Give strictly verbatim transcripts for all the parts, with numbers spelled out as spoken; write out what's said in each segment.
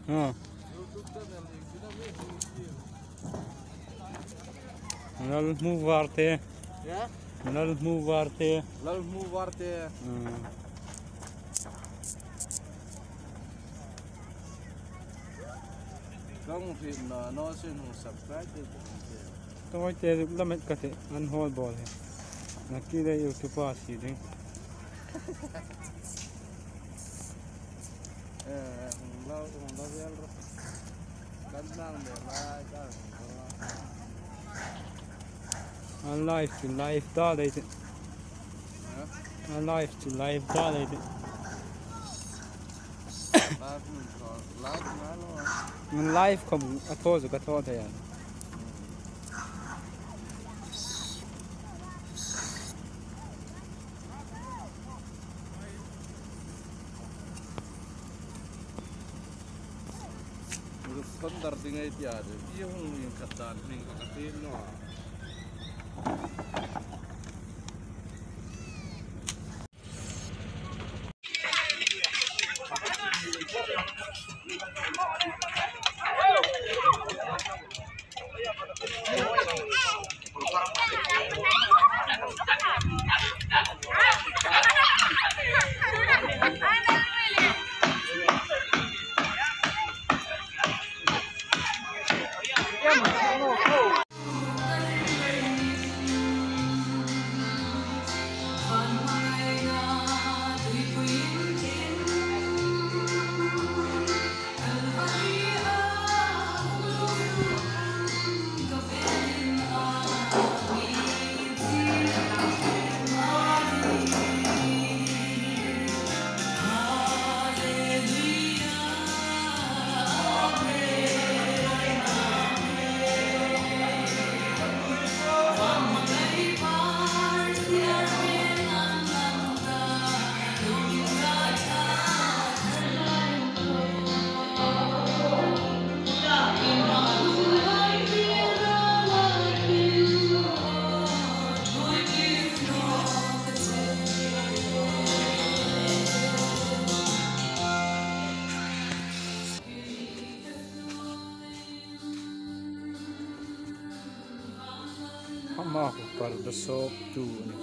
Ah. Lal Hmuvar te. Ya? Lal Hmuvar te. Lal Hmuvar te. Hmm. Kan hrietna naw sin hung subscribe te kan te. Tawi te lamet ka te an hawl bawl hi. Na ki le YouTube a si ding. Eh, hung lo, hung lo vel ro. Kan nang le lai ka hung lo. An live chu live ta lei te. Ha? An live chu live ta lei te. Live ni ko, live na lo. An live khom a thaw chu ka thaw thei a. Thunder ding ei tia de, i hung in khat dan hming ka ti naw. Ama ko parda sawptu a nih.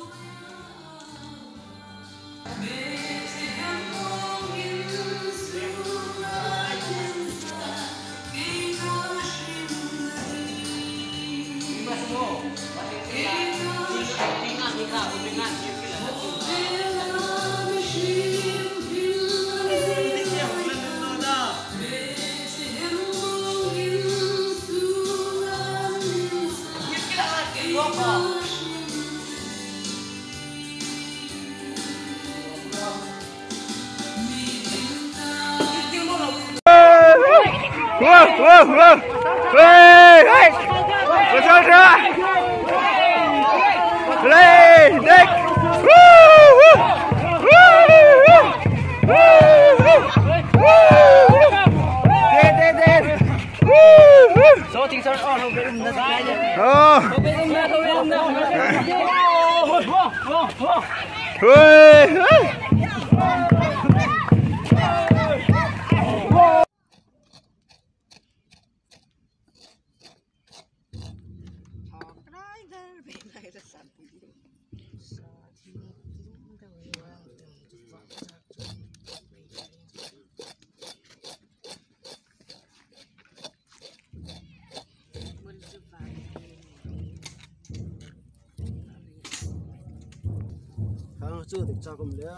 Khang chu dik chak um le.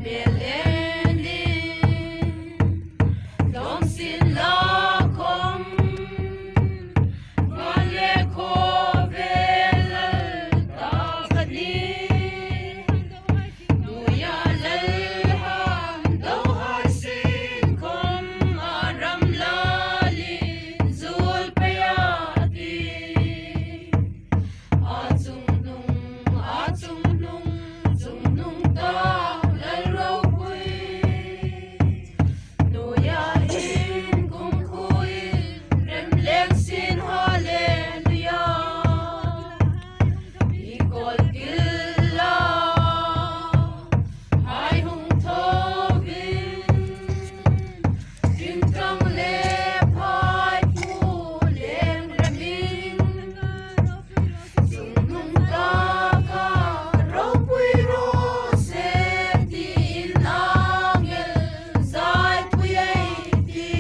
Bêl en ding, dawm sin la khawm, van le khaw vêl lal ta kha ni. Nuia lal hang do hai sin khawm, a ram lalin zul pei a ti. A chungnung, a chungnung, chungnung tak lal ropui. Nuia hin kumkhuoin remleng sin, hallelujah. I kawl kil la, hai hung thawvin, tingtang le phai pu leng remin, chungnung taka ropui raw se tiin angel zaipui ei ti.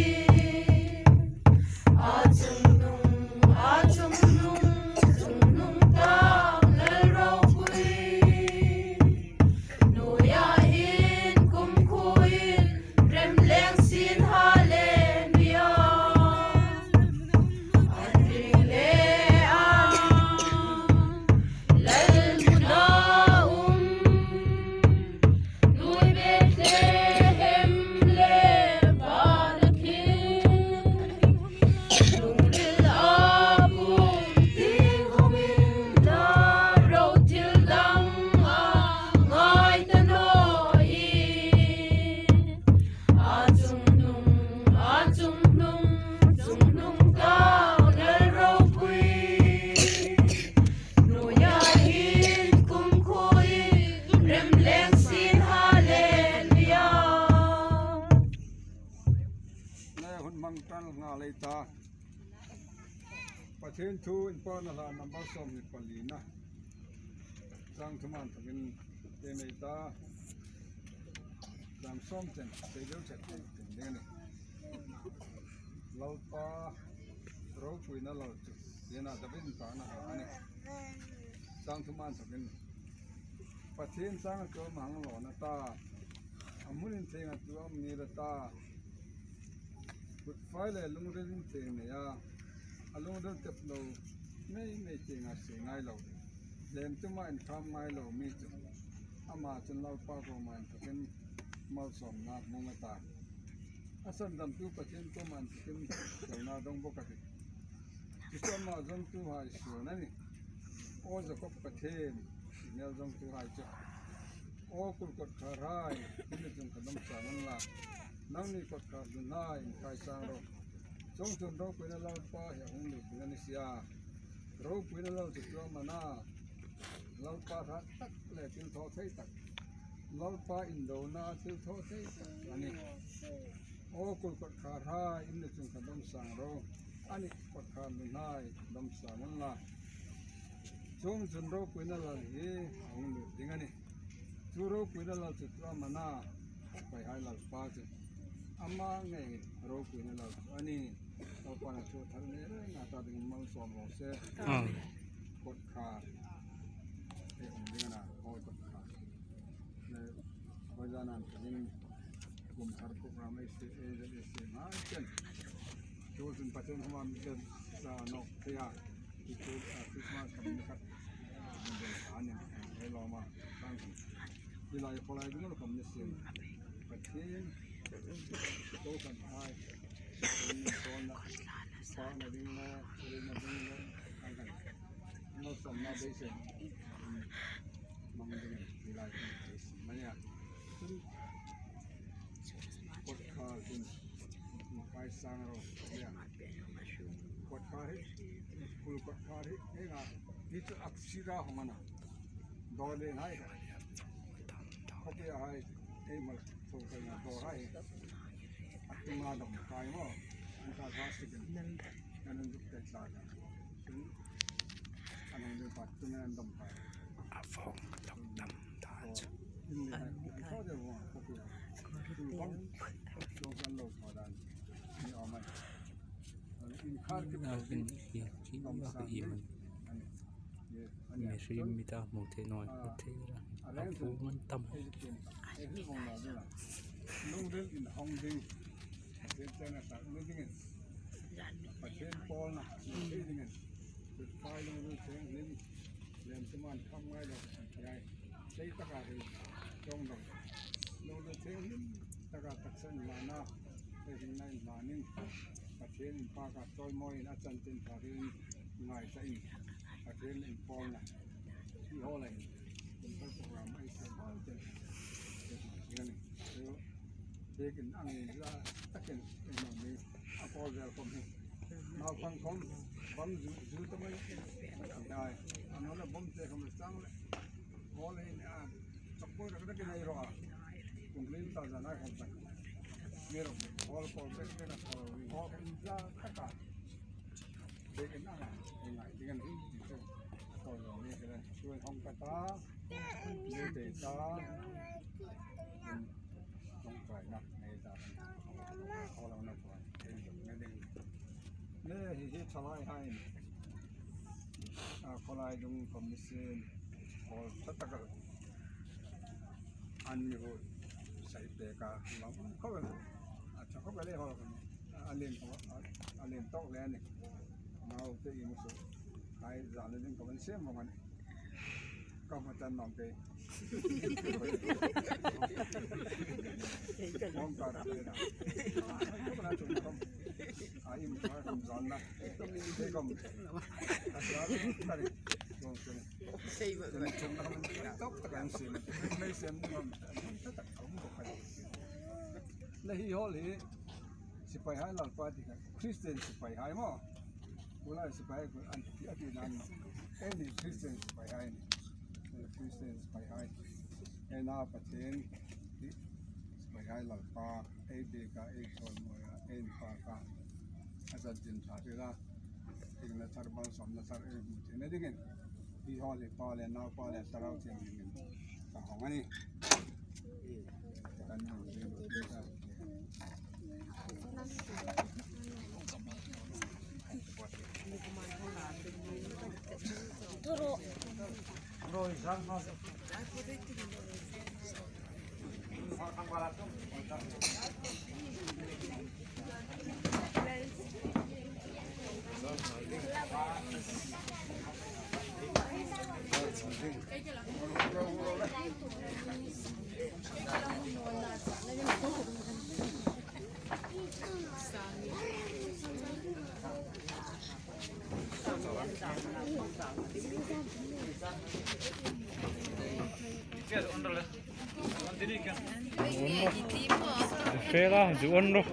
A chungnung, a chungnung, chungnung tak lal ropui. Nuia hin kumkhuoin remleng sin, hallelujah. An ring le ang, lal hmuna um, nui Bethlehem le vana khin. Lungril a pum ting hawmin, la ro thil dang a ngai ta naw i. A chungnung, a chungnung, chungnung tak lal ropui. Nuia hin kumkhuoin remleng sin, hallelujah. Le hun hmang tal nga lei ta. Pathien thu inpakna hla number sawmhni palina. Chang thuman takin te nei ta. Chang sawm chen, te deu chet te tin ding ni. Lalpa ropuina lal chu, tina David inpakna hla a nih. Chang thuman takin Pathien chang chu a hmang lo na ta. A hmun inthienga chu a um ni la ta. Kut fai le lungril inthieng nei a, a lungril tep lo mei mei tienga sie ngai lo, lem tuma inkham ngai lo mi chu, ama chun Lalpa kuoma inthokin malsawmna hmu a ta. A sandamtu Pathien kuoma inthokin ṭawngna dong bawk a tih. Chu chu ama zawngtuhai suol a nih. Aw Jakob Pathien, i hmel zawngtuhai chu. Aw kul kawtkhârhai, in le chung kha dawm sâng unla. Nangni kawtkhâr hlunhai, inkhai sâng ro. Chuongchun ropuina Lalpa hi a hung lut ding a ni si a. Ropuina lal chu ṭhuam a na. Lalpa hrat tak le thilthawthei tak. Lalpa indona thilthawthei tak a nih. Aw kul kawtkhârhai, in le chung kha dawm sâng ro. Anih, kawtkhâr hlunhai, dawm sâng unla. Chuongchun ropuina lal hi a hung lut ding a nih. Chu ropuina lal chu ṭhuam a na. Paihai Lalpa chu. Ama ngei ropuina lal chu a nih. Lalpa'n a thu thar nei renga ta dingin malsawm raw se. Aw. Kawtkhâr. Ei hung ding a na, aw kawtkhâr. Le, vawisun an takin kum thar program ei se, ei se, ei se ma chen. Chu chun Pathien hmang chen sa nawk thei a. Chu chu, ah, Christmas kam ni khat. An nen, ei lo ma, kan kan. Hi lai khawlai ding lo kam ni sin. Pathien, ko kan hai. Ko na, pa na ding na, ko na ding na, kan kan. Malsawmna beisei. Hmang ding hi lai kan beisei. Mania. Kawtkhâr hin. Inkhai sâng ro. Mania. Kawtkhâr hi. Kul kawtkhâr hi. Ei nga. Hi chu aksira hmang a na. Dawr le hai. Khawpui hai. Ei mal. Tho kai na dawr hai. A tunga dam kai maw. An ka ga sikin. Kan an duk tet la. An hung ding pat tung an dam pai. A vawng dam dam ta chu. In le hai, an thaw deu vawng, khawpui. Chu bang, chu kan lo thaw dan. Ni awm ai. Inkhar kip a vin hi, hi dam a sang hi ding. Ani, ye, ani. Mi hri mi ta hmu thei naw, ah, hmu thei la. A reng chu ei tin, ei hi vong la ding a. Lungril inhawng ding, Pathien chena tak ni dingin, Pathien pawlna ei dingin, Pathien lungril thienghlim, lem tuman kham ngai lo, ei taka hi chawng dong. Lungril thienghlim taka taksa inhlana, ei hringna inhlanin, Pathien inpâka chawimawiin a chanchin ṭha hrilin ngai ta in, Pathien inpawlna. Hi hall-a hin, temple program ei siem hall ten. Chu, biekin ang in la takin, ei mami, a pawl vel khom hi. Naupang khom, bang zu, zu ta mai. Dai, a nuna bom te khom sang le. Hall-a hin, a, chok boi rak rak in ei ro a. Kum lim ta zana khom ta. Mi ro, hall pawl bek bek a hall, hall in za taka. Biekin ang a, ei ngai, biekin hi, ti chu. Ko lo ni kira, chuan hawng ka ta, ni te ta, hawng kai na, nei ta, ko lo na ko, ei lo na ding. Ni hi hi thalai hai. A, kholai dung commission, hall tha taka. An mi hu sai pek a, lam ko. A tha ko le hall ko. A lien ko, a, a lien tawk le ni. Mau te i mu su. Ai, zan le ding ko ban sem mo ngan. Ka ma tan nom te. Mong ka ra le na. Ko na chung kom. A, i mu sa kom zan na. Te kom. A, zan na. Kom, kom. Kom, kom. Tok tak an sem. Mei sem ni kom. Tak tak kom ko kai. Le hi hall hi. Sipaihai Lalpa ti kha, Christian sipaihai maw. Khulai sipaihai khu an ti a ti nan maw. Ei ni Christian sipaihai ni. Christian sipaihai. Ei na Pathien hi sipaihai Lalpa, ei bieka, ei chawimawi a, ei inpâka. A chanchin ṭha hrila. Thingna thar, malsawmna thar ei hmu theina dingin, hi hall hi Pa le Naupa le Thlarau Thienghlimin ka hawng a nih. Kan hawng ding. Fela, ju on ro.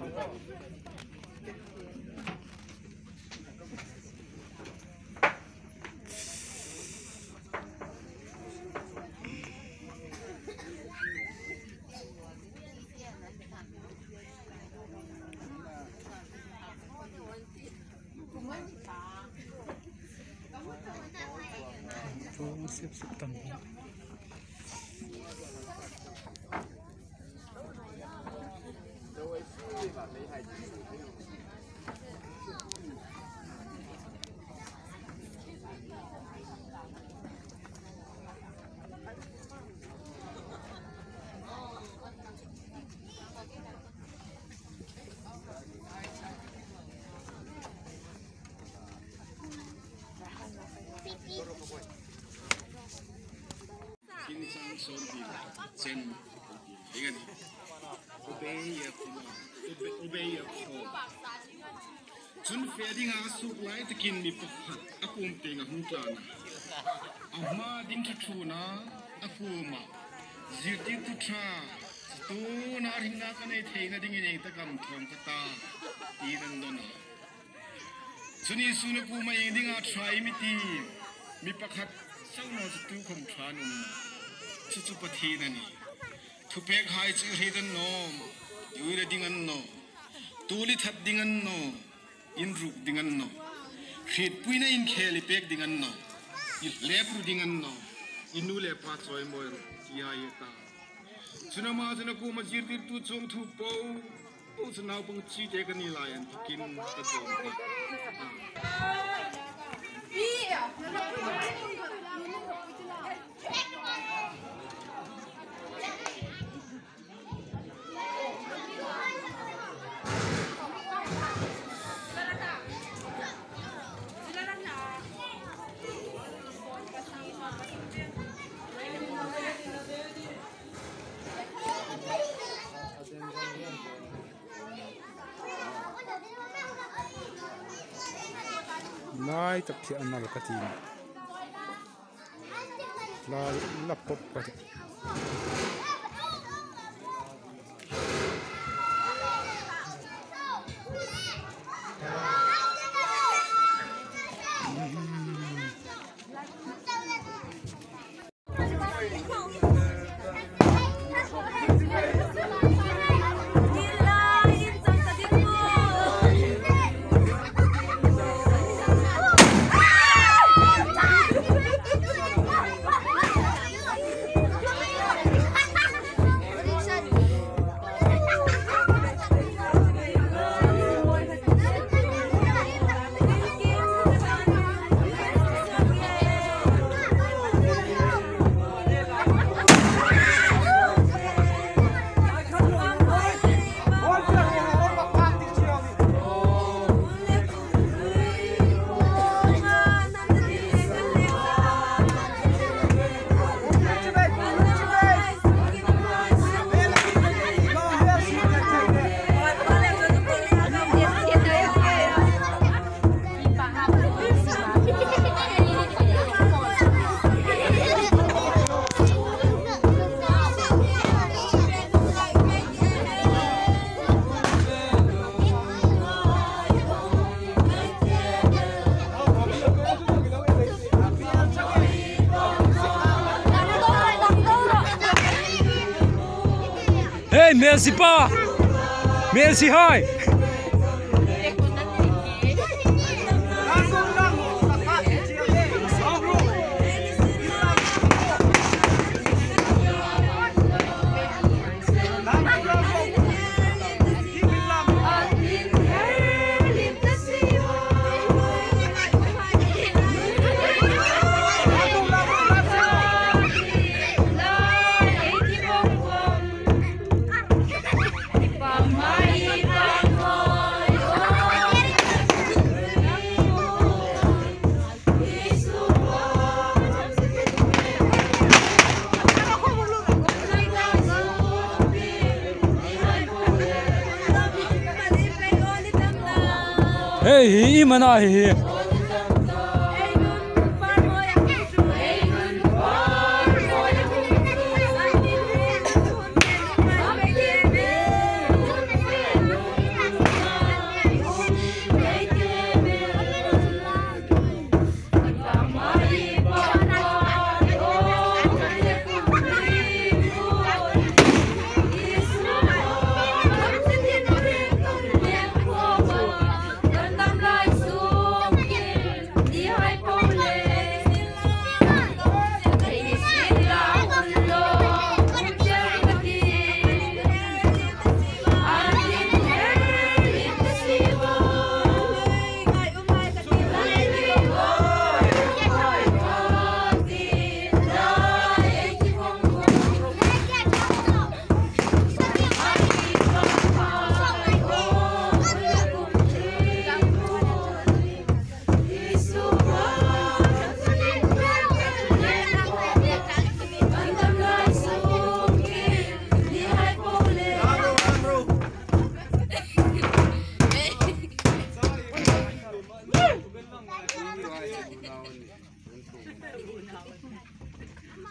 Kin chang sawm pi chen ding a nih. Obey Yehova, obey, obey Yehova. Chun fe dinga a suok lai takin mi pakhat a kuom tieng a hung tlan a. A hma ding chu ṭhuona a kuoma. Zirtirtu ṭha, tu na ringna ka nei theina dingin ieng tak am thawm ka ta, tiin an dawn a. Chun Isun a kuoma ieng dinga ṭha i mi ti, mi pakhat chauh naw chu tu khom ṭha an um. Chu chu Pathien a nih. Thupekhai chu hriet an naw, i uira ding an naw, tuol i that ding an naw, inruk ding an naw, hrietpuina inkhel i pek ding an naw, i hlep ru ding an naw, i nu le pa chawimawi ru, tia i ta. Chun ama chun a kuoma zirtirtu chuong thu po po chu naupang chite kan ni lai an tikin ka chuong ta. Nai tak khi an nal ka ti. La, la pop ka ti. Hei, Mercy pa! Mercy hai! Hei, hi, hi, mana hi, hi.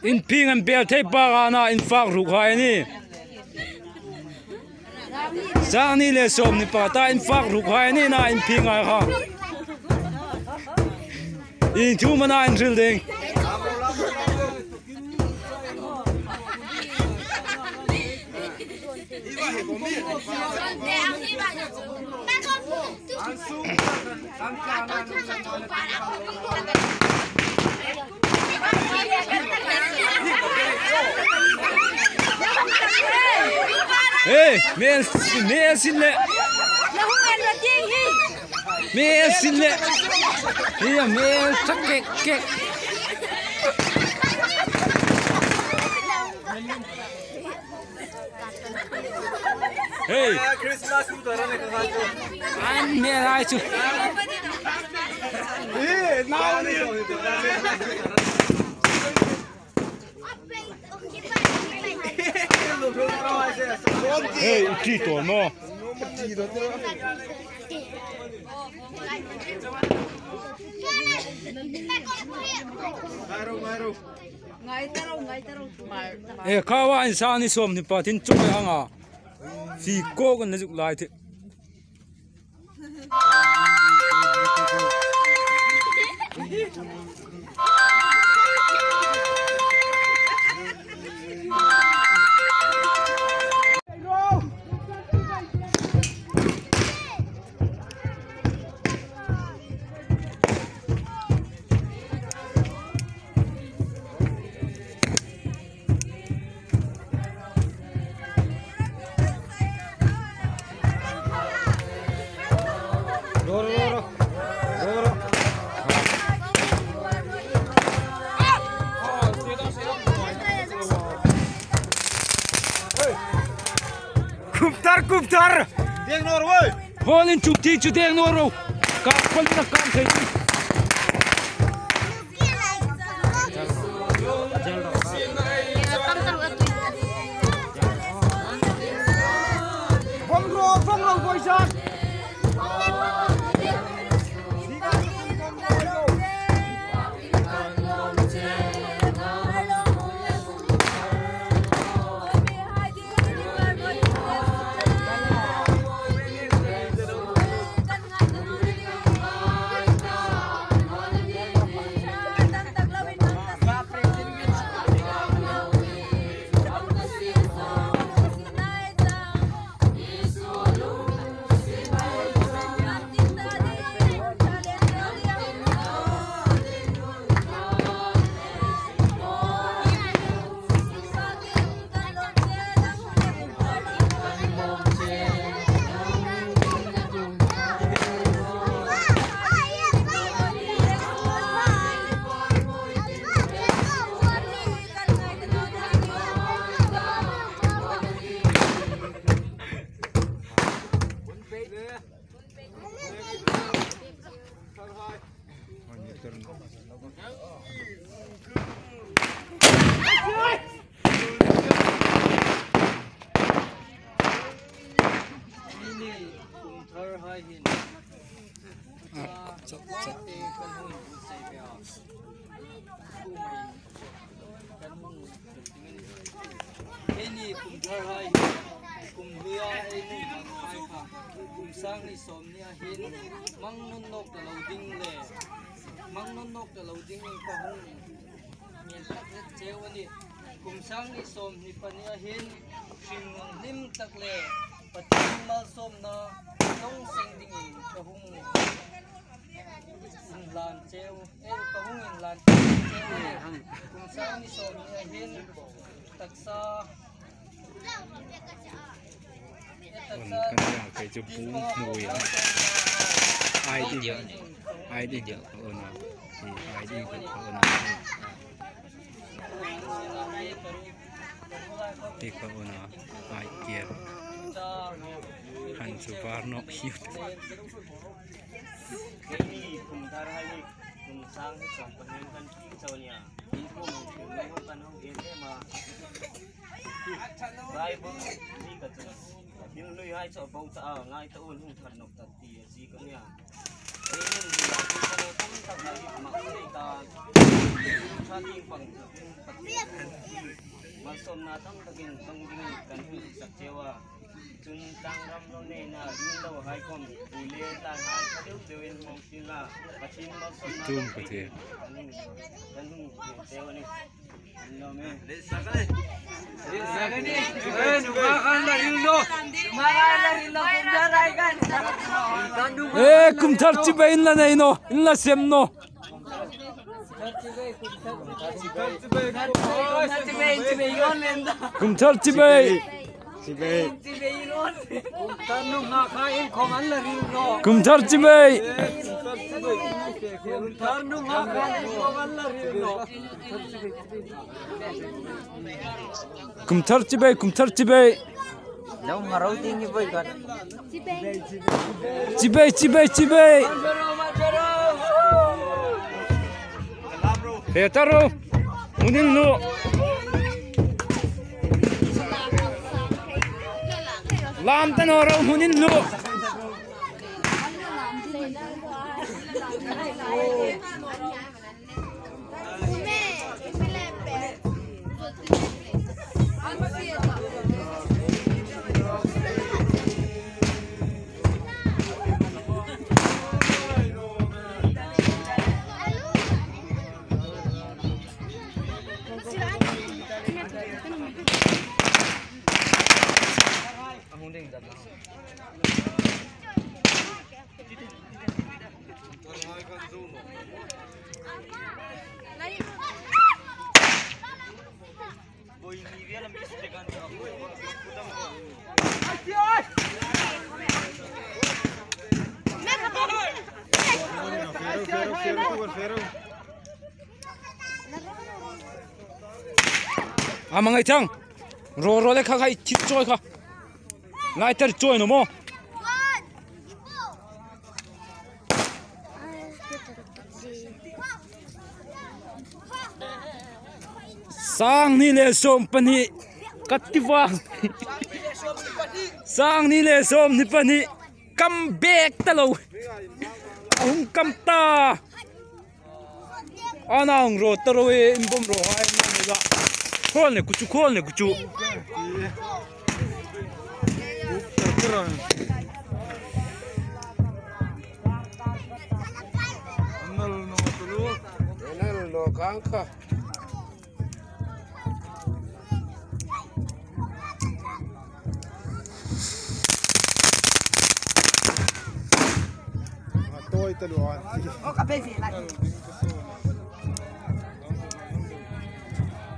Inphing an bel thei pa ka na, infak ruk hai ni. Sangni le sawmni pa ta infak ruk hai ni na, inphing hai kha. Inthu mana inhril ding. Hey, me, me sin le. Me sin le. Iya, me tak kek kek. Hey. An me rai chu. Hey, tito no. E, khawa insang ni sawmhni pathum chu mai anga. Fi ko kan na zuk lai the. Kumthar, kumthar. Deng naw ro. Bawlin chuk ti chu deng naw ro. Ka pal na kam thei. Vong ro, vong ro, boy sa. Eini kumthar hai, kum hluia ei nun hai kha, kum sang hni sawmhni a hin, hmang nawn nawk ta lo ding le, hmang nawn nawk ta lo ding in ka hung ngen tak zet cheu a nih. Kum sang hni sawmhni pahni a hin, hringnun hlim tak le, Pathien malsawmna ṭawng seng dingin ka hung inhlan cheu, eh, ka hung inhlan cheu a nih. Kum sang hni sawmhni a hin, taksa, taksa, kan yang kai chu bung hmui a. Ai di, ai di, ona. Ai di, ona. Ti ka ona, ai kier. Han chu var nawk hi. Eini kum thar hai ni, kum sang hni sawm pahni kan ti chau nia. Inkhawm kum kan hung en em a. Bible ni ka chun. Thil hlui hai chu a bo ta a, ngai ta un, hung thar nawk ta ti a ziek a nia. Ei nun hi a kum kan tam tak a mak thei ta. Ṭha tieng pang. Malsawmna tam takin ṭawng dingin kan hung sak cheu a. Chun tlangram ro nena ding lo hai khom, pu le tlan hai kha deu deuin hmang sien la. Pathien malsawmna tam takin kan hung, kan hung cheu a nih. Eh, kum thar chibai inla nei naw, inla sem naw. Kum thar chibai. Kum thar chibai. Kum thar chibai, kum thar chibai. Chibai, chibai, chibai. He ta ro. Munin nu. Lam ta naw ro, hmun in luh. A hmangai chang. Ro, ro le kha khai chit choi kha. Lai tar choi naw maw. Sang hni le sawm pahni ka ti vang. Sang hni le sawm hni pahni kam bek ta lo. A hung kam ta. Ana hung ro ta ro e, in bom ro hai, in bom ro. Khol ne kuchu, khol ne kuchu. Nal no kang kha.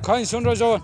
Khain sun ro zon.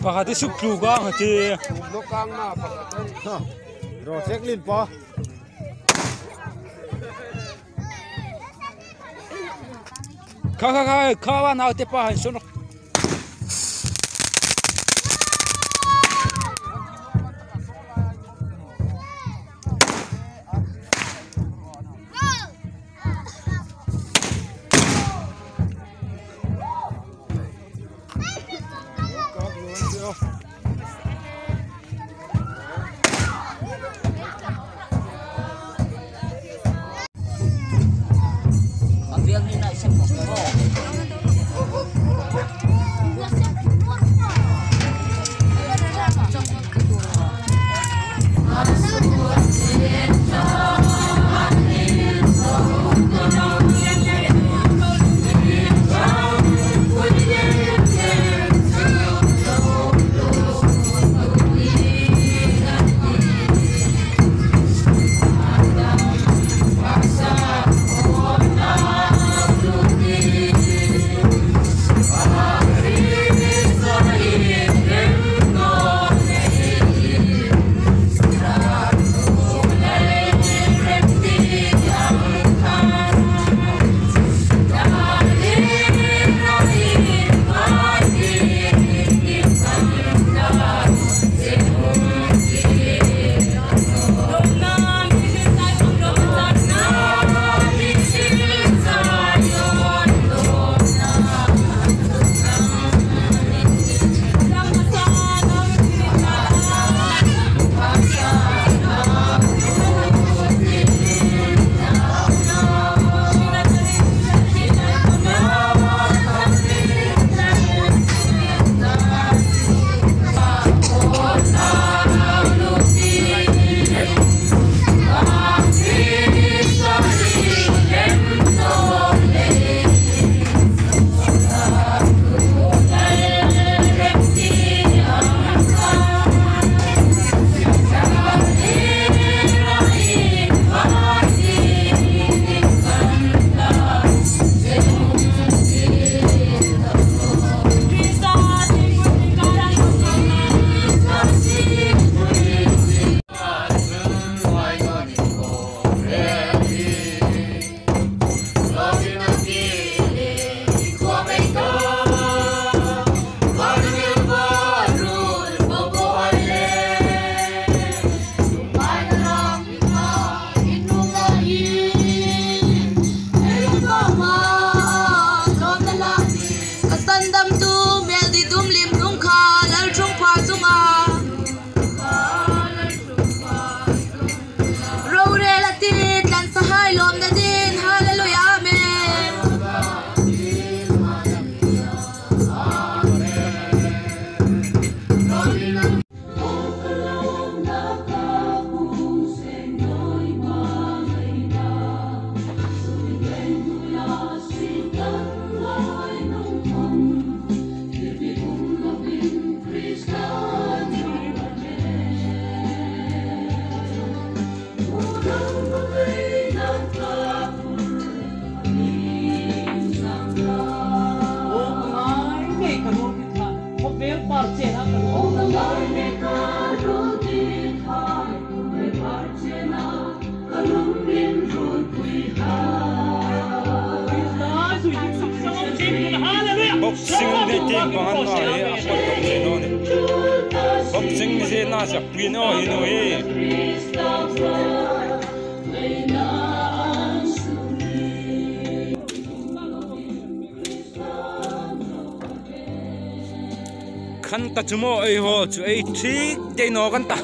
Pakhat hi suk tlu ka hang ti. Lo kang na pakhat. Ha. Ro sek lin pa. Kha, kha, kha, kha, wa nau te pa han sun. Bang an naw hi a pawt tak ni naw ni. Boxing ni se na sak pui naw hi naw hi. Khan ta chu maw ei haw chu ei thik dei naw kan ta.